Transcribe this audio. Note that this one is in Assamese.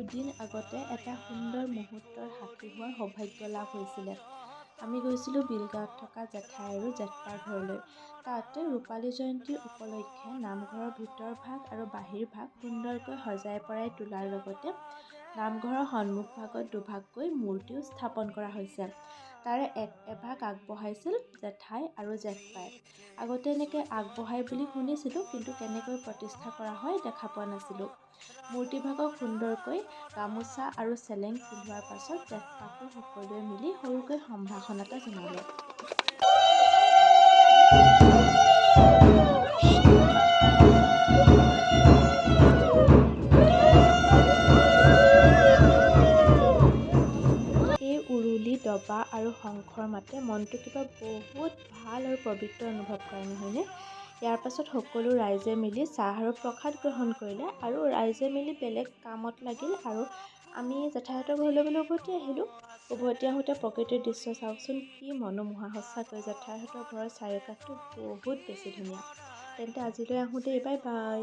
দুদিন আগতে এটা সুন্দৰ মুহূৰ্তৰ সাক্ষী হোৱাৰ সৌভাগ্য লাভ হৈছিলে। আমি গৈছিলোঁ বিলগাঁৱত থকা জেঠাই আৰু জেঠপাৰ ঘৰলৈ। তাত ৰূপালী জয়ন্তীৰ উপলক্ষে নামঘৰৰ ভিতৰ ভাগ আৰু বাহিৰ ভাগ সুন্দৰকৈ সজাই পৰাই তোলাৰ লগতে নামঘৰৰ সন্মুখভাগত দুভাগকৈ মূৰ্তিও স্থাপন কৰা হৈছে। তাৰে এক এভাগ আগবঢ়াইছিল জেঠাই আৰু জেঠপাই। আগতে এনেকৈ আগবঢ়াই বুলি শুনিছিলোঁ, কিন্তু কেনেকৈ প্ৰতিষ্ঠা কৰা হয় দেখা পোৱা নাছিলোঁ। মূৰ্তিভাগক সুন্দৰকৈ গামোচা আৰু চেলেং পিন্ধোৱাৰ পাছত জেঠপাকো সকলোৱে মিলি সৰুকৈ সম্ভাষণ এটা জনালে। এই উৰুলি, দবা আৰু শংখৰ মাতে মনটো কিবা বহুত ভাল আৰু পবিত্ৰ অনুভৱ কৰে, নহয়নে? ইয়াৰ পাছত সকলো ৰাইজে মিলি চাহ আৰু প্ৰসাদ গ্ৰহণ কৰিলে আৰু ৰাইজে মিলি বেলেগ কামত লাগিল আৰু আমি জেঠাইহঁতৰ ঘৰলৈ বুলি উভতি আহিলোঁ। উভতি আহোঁতে প্ৰকৃতিৰ দৃশ্য চাওকচোন, কি মনোমোহা! সঁচাকৈ জেঠাইহঁতৰ ঘৰৰ চাৰিওকাষটো বহুত বেছি ধুনীয়া। তেন্তে আজিলৈ আহোঁ দেই, বাই বাই।